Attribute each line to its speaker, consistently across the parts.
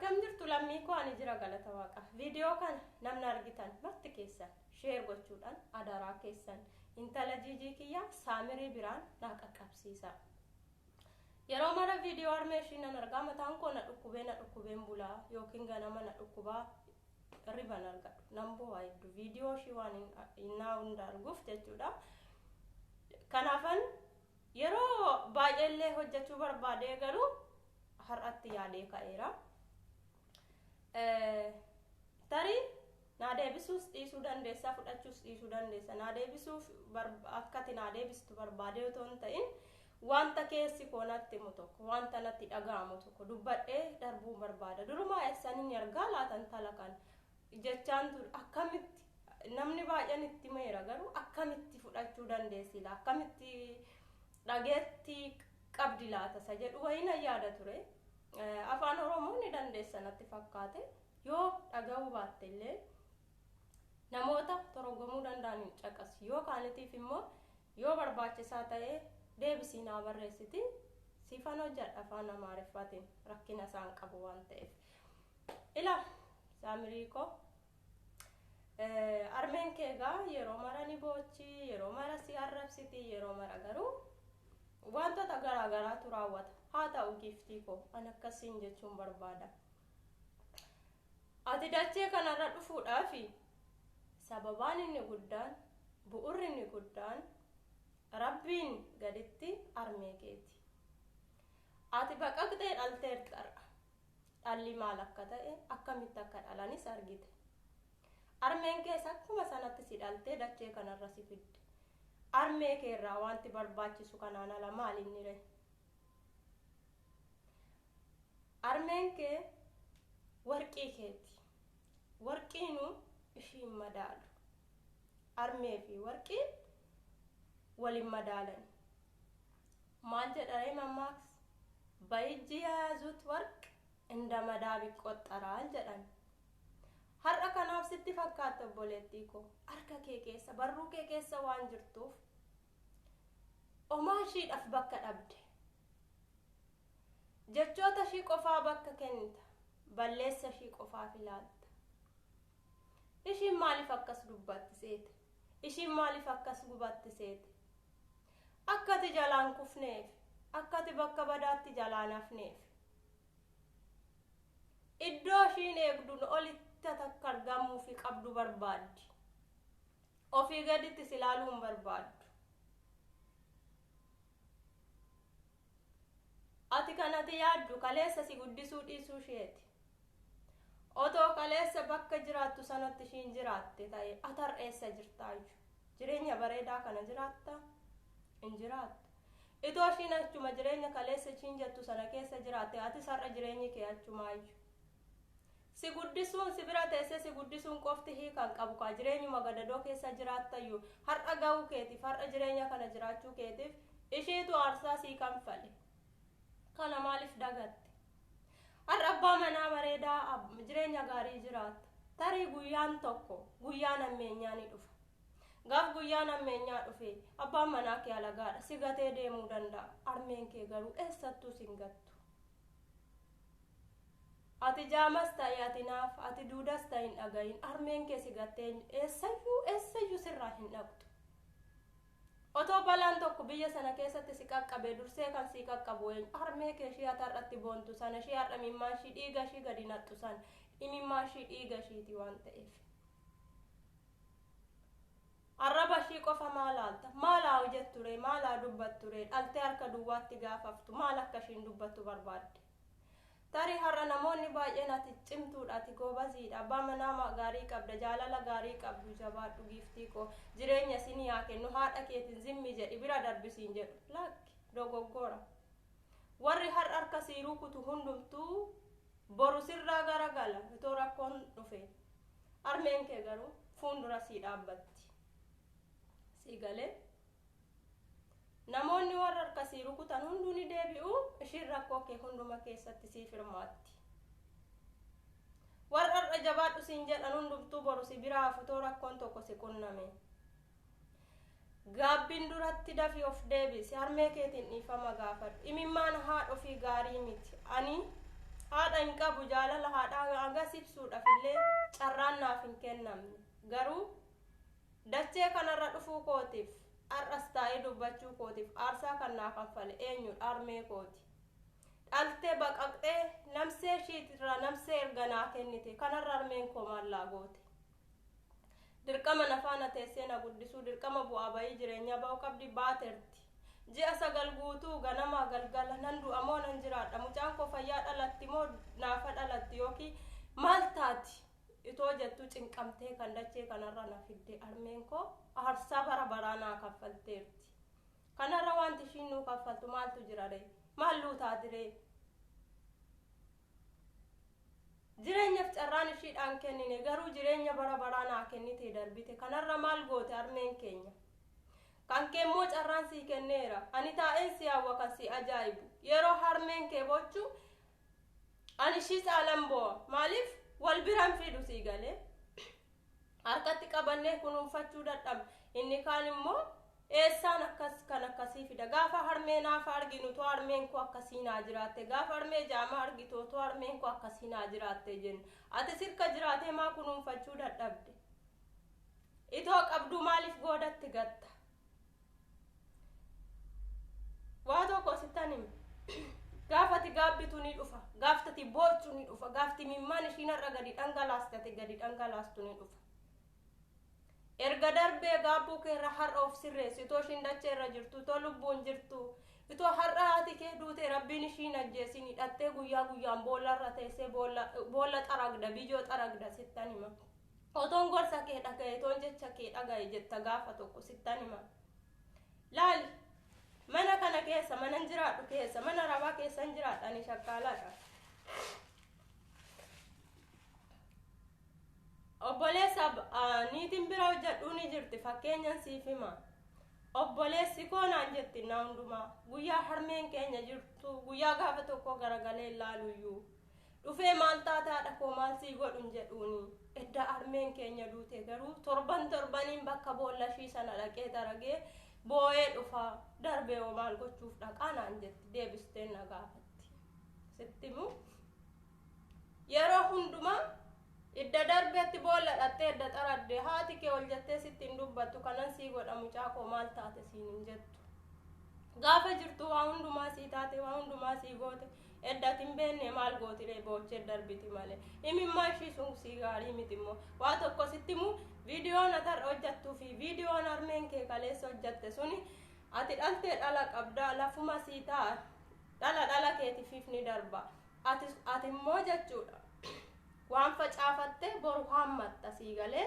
Speaker 1: Akkam jirtu lammii koo ani jira galata waaqa. Viidiyoo kana namni argitan marti keessan share gochuudhaan adaraa keessan intala Jiijii kiyya Saamirii biraan naa qaqqabsiisa. Yeroo mara viidiyoo harmee ishii nan argaa mataan koo na dhukkubee na dhukkubeen bulaa yookiin ganama na dhukkubaa riban argadhu nan boo'a hedduu viidiyoo ishii waan innaa hunda arguuf jechuudha. Kanaafan yeroo baay'eellee hojjechuu barbaadee garuu har'atti yaadee ka'eera. Tarii naa deebisuus dhiisuu dandeessa fudhachuus dhiisuu dandeessa naa deebisuuf akkati naa deebistu barbaadee otoo hin ta'in wanta keessi koo natti himu tokko wanta natti dhaga'amu tokko dubbadhee darbuu barbaada. Durumaa eessan inni argaa laata intala kana jechaan ture akkamitti namni baay'een itti himeera garuu akkamitti fudhachuu dandeessi laa akkamitti dhageettii qabdi laata isa jedhu wayii nan yaada ture. Afaan Oromoo ni dandeessa natti fakkaate yoo dhaga'uu baatte illee namoota torogomuu danda'aniin caqasi yoo kaanitiif immoo yoo barbaachisaa ta'e deebisii naa barreessiti siifan hojjedha afaan Amaariffaatiin rakkina isaan qabu waan ta'eef. Ila saamirii koo armeen kee egaa yeroo mara ni boochi yeroo mara si arrabsiti yeroo mara garuu wantoota garaa garaatu raawwata haa ta'u giiftii koo an akkasiin jechuun barbaada. Ati dachee kanarra dhufuudhaaf sababaan inni guddaan bu'urri inni guddaan Rabbiin gaditti armee keeti. Ati baqaqxee dhalteerta har'a. Dhalli maal akka ta'e akkamitti akka dhalanis argite. Armeen kees akkuma sanatti si dhaltee dachee kanarra si fidde. Armee keerraa wanti barbaachisu kanaan ala maal inni ree? Armeen kee warqii keeti. Warqiinuu ishii hin madaalu. Armee fi warqiin wal hin madaalan. Maal jedha ree mammaaksi? Bayijji yayazuut warq inda madaab iqqoxxaraal jedhan. Har'a kanaaf sitti fakkaatte obboleettii koo harka kee keessa barruu kee keessa waan jirtuuf omaa ishiidhaaf bakka dhabde. Jechoota ishii qofaa bakka kennita. Balleessa ishii qofaaf ilaalta. Ishiin maaliif akkas dubbatti seete? Ishiin maaliif akkas gubatti seete? Akka ati jalaan kufneef, akka ati bakka badaatti jalaan hafneef. Iddoo ishiin eegduun olitti ati akka argamuufi qabdu barbaaddi. Ofii gaditti si ilaaluu hin barbaaddu. Ati kan ati yaaddu kaleessa si guddisuu dhiisuu isheeti. Otoo kaleessa bakka jiraattu sanatti ishiin jiraatte ta'e ati har'a eessa jirtaayyu? Jireenya bareedaa kana jiraattaa? Hin jiraattu. Itoo ishiin achuma jireenya kaleessa ishiin jettu sana keessa jiraatte atis har'a jireenyi kee achumaayyu. Si guddisuun si bira teessee si guddisuun qofti hiika hin qabu kaa jireenyuma gadadoo keessa jiraattayyu har'a ga'uu keetiif har'a jireenya kana jiraachuu keetiif ishiitu aarsaa sii kanfale. Kana maaliif dagatte? Har'a abbaa manaa bareedaa jireenya gaarii jiraatta. Tarii guyyaan tokko guyyaan hammeenyaa ni dhufa. Gaaf guyyaan hammeenyaa dhufe abbaan manaa kee alagaadha si gatee deemuu danda'a. Harmeen kee garuu eessattuu si hin gattu. Ati jaamas ta'i ati naaf ati duudas ta'i hin dhagahin harmeen kee si gattee eessayyuu eessayyuu sirraa hin dhaqxu. Otoo balaan tokko biyya sana keessatti si qaqqabe dursee kan sii qaqqabu eenyu? Harmee kee ishii ati har'atti boontu sana ishii har'a imimmaan ishii dhiiga ishii gadi naqxu sana imimmaan ishii dhiiga ishiiti waan ta'eef. Arraba ishii qofa maa laalta? Maal haa hojettu ree? Maal haa dubbattu ree? Dhaltee harka duwwaatti gaafa haftu maal akka ishiin dubbattu barbaadde? Tarii har'a namoonni baay'een ati cimtuudha, ati goobaziidha, abbaa manaa gaarii qabda, jaalala gaarii qabdu, jabaadhu giiftii koo, jireenya isinii haa kennu, haadha keetiin zimmi jedhi, bira darbi siin jedhu. Lakki, dogoggora. Warri har'a harka sii rukutu hundumtuu boru sirraa garagala itoo rakkoon dhufe. Harmeen kee garuu fuundura sii dhaabbatti. Sii galee? Namoonni warra harka sii rukutan hunduu ni deebi'u, ishiin rakkoo kee hunduma keessatti siif hirmaatti. Warra har'a jabaadhu siin jedhan hundumtuu boru si biraa hafu too rakkoon tokko si qunname. Gaabbiin duratti dafii of deebisi, harmee keetiin dhiifama gaafadhu. Imimmaan haadha ofii gaarii miti. Ani Haadha hin qabu, jaalala haadhaa hangas ibsuudhaaf illee carraan naaf hin kennamne. Garuu dachee kanarra dhufuu kootiif, har'as taa'ee dubbachuu kootiif aarsaa kan naa kaffale eenyudha? Harmee kooti. Dhaltee baqaqxee namsee ishiitirraa namsee erga naa kennite, kanarra harmeen koo maal laa goote? Dirqama na faana teessee na guddisuu, dirqama bu'aa bayii jireenyaa ba'uu qabdi, baaterti. Ji'a 9 guutuu ganamaa galgala nan du'a moo nan jiraadha, mucaan koo fayyaa dhalatti moo naafa dhalatti yookiin maal taati itoo jettuu cinqamtee kan dachee kanarra na fidde harmeen koo aarsaa bara baraa naa kaffalteerti. Kanarra wanti ishiin nuu kaffaltu maaltu jira ree? Maal nuu taati ree? Jireenyaaf carraan ishiidhaan kennine, garuu jireenya bara baraa naa kennite darbite. Kanarra maal goote harmeen keenya? Kan kee immoo carraan sii kenneera. Ani taa'een si hawwa, kan si ajaa'ibu. Yeroo harmeen kee bochu ani ishii caalan boo'a. Maaliif wal biraan fidu sii galee? Harkatti qabannee kunuunfachuu dadhabna. Inni kaan immoo eessaan akkas kan akkasii fida? Gaafa harmee naafa arginu, too harmeen koo akkasii naa jiraatte. Gaafa harmee jaamaa argitu, too harmeen koo akkasii naa jiraatte jenna. Ati sirka jiraatee maa kunuunfachuu dadhabde? Itoo qabduu maaliif goodatti gatta? Waa tokko sittan hima. Gaafati gaabbitu ni dhufa. Gaaftati boochu ni dhufa. Gaafti mimmaan ishiin har'a gadi dhangalaastate gadi dhangalaastu ni dhufa. Erga darbee gaabbuu keerra har'a of sirreessi. Itoo ishiin dachee irra jirtu, itoo lubbuun jirtu, itoo har'a haati kee duute rabbiin ishiin ajjeesin hidhattee guyyaa guyyaan boolla irra teessee boolla xaragda, biyyoo xaragda, sittan hima. Otoon gorsa kee dhaga'e, otoon jecha kee dhaga'e jetta gaafa tokko, sittan hima. Laali, mana kana keessa, mana jiraadhu keessa, mana rabaa keessan jiraadha, ani shakkaalaadha. Obboleessa niitiin bira hojjedhuu ni jirti, fakkeenyan siif hima. Obboleessi koo naan jetti na hundumaa guyyaa harmeen keenya jirtu guyyaa gaafa tokko garagalee ilaaluyyuu. Dhufee maal taate haadha koo, maal sii godhu hin jedhuuni. Edda harmeen keenya duute garuu torban torbaniin bakka boolla ishii sana dhaqee taragee boo'ee dhufa, darbee hoo maal gochuuf dhaqaa naan jetti, deebisteen na gaafatti. Sitti himu, yeroo hundumaa idda darbeetti boolla dhattee edda xaradde haati kee ol jettee sitti hin dubbattu, kanan sii godha mucaa koo, maal taate siin hin jettu. Gaafa jirtu waa hundumaa sii taate, waa hundumaa sii goote, edda ati hin beekne maal gootiree? Boochee darbiti malee. Imimmaa ishii sun sii gaarii miti immoo. Waa tokko sitti himu, viidiyoon ati har'a hojjettuu fi viidiyoon harmeen kee kaleessa hojjette suni, ati dhaltee dhala qabdaa, lafuma sii ta'a, dhala dhala keetiif ni darba. Ati immoo jechuudha waan facaafatte boru haammatta, sii galee?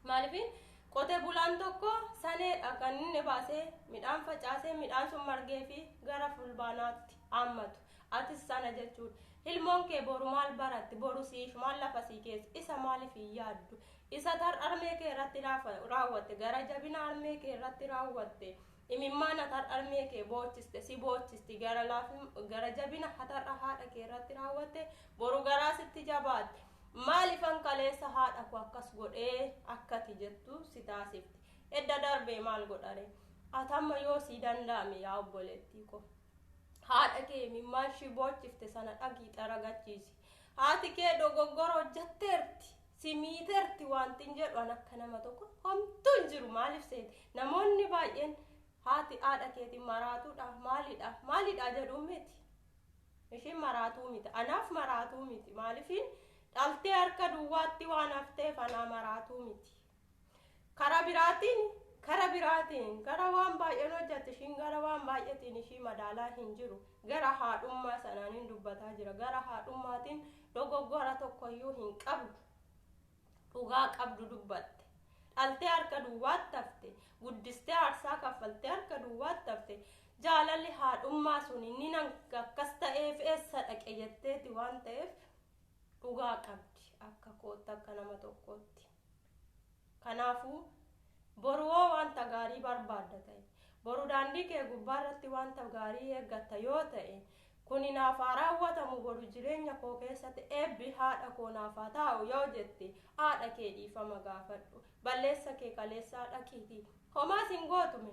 Speaker 1: Maaliif qote bulaan tokko saneedha kan inni baasee midhaan facaasee, midhaan sun margee fi gara fulbaanaatti haammatu. Atis sana jechuudha. Ilmoon kee boru maal baratti? Boru siif maal lafa sii keessa? Isa maaliif hin yaaddu? Isa tar harmee kee irratti raawwatte, gara jabina harmee kee irratti raawwatte, imimmaan atar harmee kee boochiste si boochisti, gara laafin gara jabina hatarra haadha kee irratti raawwatte boru garaa sitti jabaatte. Maaliifan kaleessa haadha koo akkas godhee akkati jettu si taasifti. Edda darbee maal godhare? Atamma yoo sii danda'ame, yaa obboleettii koo, haadha kee imimmaan ishii boochifte sana dhagii xaragachiisi. Haati kee dogoggora hojjetteerti, si miiteerti, wanti hin jedhu an akka nama tokko homtuu hin jiru. Maaliif seete, namoonni baay'een haati haadha keetiin maraatuudha, maalidha maalidha jedhuun miti. Ishiin maraatuu miti, anaaf maraatuu miti. Maaliifin dhaltee harka duwwaatti waan hafteef anaa maraatuu miti. Karaa biraatiin gara waan baay'een hojjette ishiin, gara waan baay'eetiin ishii madaalaa hin jiru. Gara haadhummaa sanaan hin dubbataa jira. Gara haadhummaatiin dogoggora tokkoyyuu hin qabdu, dhugaa qabdu dubbatte. Dhaltee harka duwwaatti hafte, guddistee aarsaa kaffaltee harka duwwaatti hafte. Jaalalli haadhummaa sun inni nan akkas ta'eef eessa dhaqe jetteeti waan ta'eef dhugaa qabdi akka kootti, akka nama tokkootti. Kanaafuu boru hoo wanta gaarii barbaadda ta'e, boru daandii kee gubbaarratti wanta gaarii eeggatta yoo ta'e, kuni naaf haa raawwatamu, boru jireenya koo keessatti eebbi haadha koo naaf haa taa'u yoo jette, haadha kee dhiifama gaafadhu. Balleessa kee kaleessaa dhaqiitii homaa sin gootume.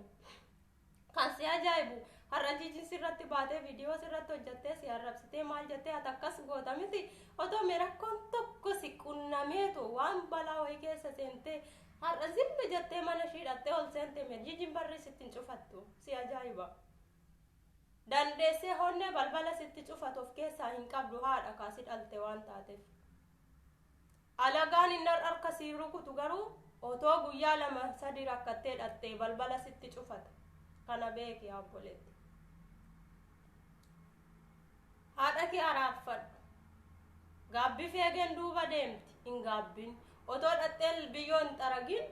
Speaker 1: Kan si ajaa'ibu har'a Jiijiin sirratti baatee viidiyoo sirratti hojjattee si arrabsitee maal jettee ati akkas goota miti otoo mee rakkoon tokko si qunnameetu waan balaa wayii keessa seentee har'a zimmi jettee mana ishii hidhattee ol seente mee Jiijiin barri sitti hin cufattu si ajaa'iba. Dandeessee honnee balbala sitti cufatu of keessaa hin qabdu haadha kaasi dhalte waan taateef. Alagaan inni harka sii rukutu garuu otoo guyyaa lama sadi rakkattee dhattee balbala sitti cufata. Kana beeki yaa obboleetti. Haadha kee araarfadhu. Gaabbii feegeen duuba deemti hin gaabbin. Otoo dhattee biyyoo hin xaragin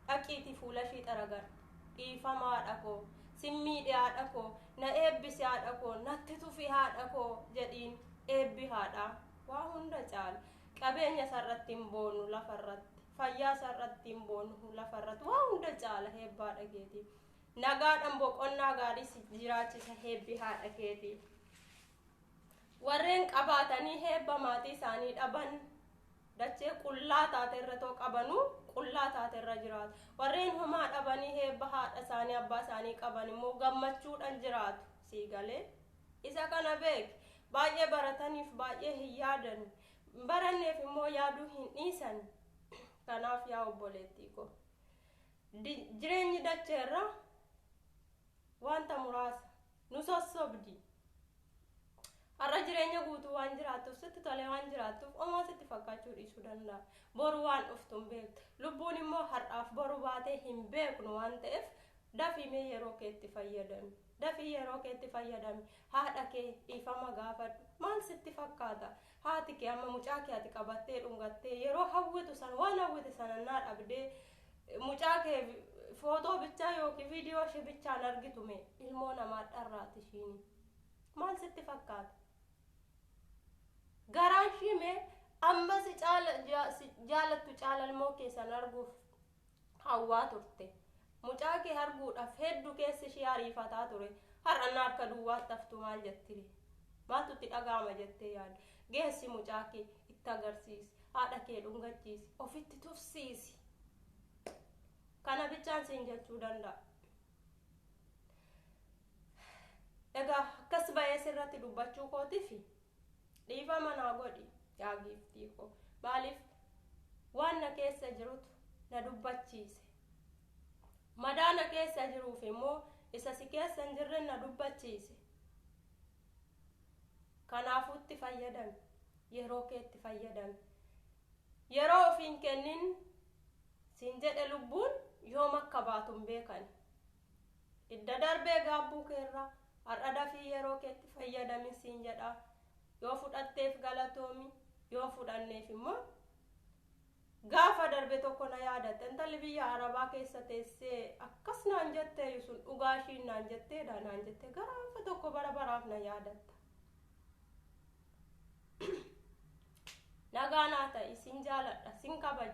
Speaker 1: dhaqiitii fuula ishii xaragadhu. Dhiifama haadha koo, sin miidhe haadha koo, na eebbisi haadha koo, natti tufi haadha koo jedhiin eebbi haadhaa waa hunda caala. Qabeenya isarratti hin boonu lafarratti, fayyaa isarratti hin boonu lafarratti, waa hunda caala eebba haadha keetii. Nagaadhaan boqonnaa gaarii si jiraachisa eebbi haadha keetii. Warreen qabaatanii eebba maatii isaanii dhaban dachee qullaa taate irra too qabanuu qullaa taate irra jiraatu. Warreen homaa dhabanii eebba haadha isaanii abbaa isaanii qaban immoo gammachuudhaan jiraatu. Sii galee isa kana beeki. Baay'ee barataniif baay'ee hin yaadan. Baranneef immoo yaaduu hin dhiisan. Kanaaf yaa obboleettii koo. Jireenyi dacheerra wanta muraasa nu sossobdi. Har'a jireenya guutuu waan jiraattuuf sitti tolee waan jiraattuuf homaa sitti fakkaachuu dhiisuu danda'a. Boru waan dhuftu hin beektu. Lubbuun immoo har'aaf boru baatee hin beeknu waan ta'eef dafii mee yeroo keetti fayyadami. Dafii yeroo keetti fayyadami. Haadha kee dhiifama gaafadhu. Maal sitti fakkaata? Haati kee amma mucaa kee ati qabattee dhungattee yeroo hawwitu sana waan hawwite sana naa dhabdee mucaa kee footoo bichaa yookiin viidiyoo ishee bichaan argitu mee ilmoo namaa dharraati ishiini. Maal sitti fakkaata? Garaan ishii mee amma si jaalattu caala ilmoo keessan arguuf hawwaa turte. Mucaa kee arguudhaaf hedduu keessi ishii ariifataa ture. Har'a na harka duwwaatti haftu maal jettire? Maaltu itti dhaga'ama jettee yaadda? Geessi mucaa kee itti agarsiisi. Haadha kee dhungachiisi. Ofitti tufsiisi. Kana bichaan siin jechuu danda'a. Egaa akkas ba'ee sirratti dubbachuu kootiif dhiifama naa godhi yaa giiftii koo. Maaliif waan na keessa jirutu na dubbachiise. Madaa na keessa jiruuf immoo isa si keessa hin jirre na dubbachiise. Kanaafuu itti fayyadami. Yeroo kee itti fayyadami. Yeroo ofiin kennin siin jedhe lubbuun yoom akka baatu hin beekani. Idda darbee gaabbuu keerraa har'a dafii yeroo keetti fayyadami siin jedha. Yoo fudhatteef galatoomi, yoo fudhanneef immoo gaafa darbe tokko na yaadatte intalli biyya arabaa keessa teessee akkas naan jettee sun dhugaa ishiin naan jetteedha naan jettee gaafa tokko bara baraaf na yaadatta. Nagaa naa ta'i sin jaaladha sin kabaja.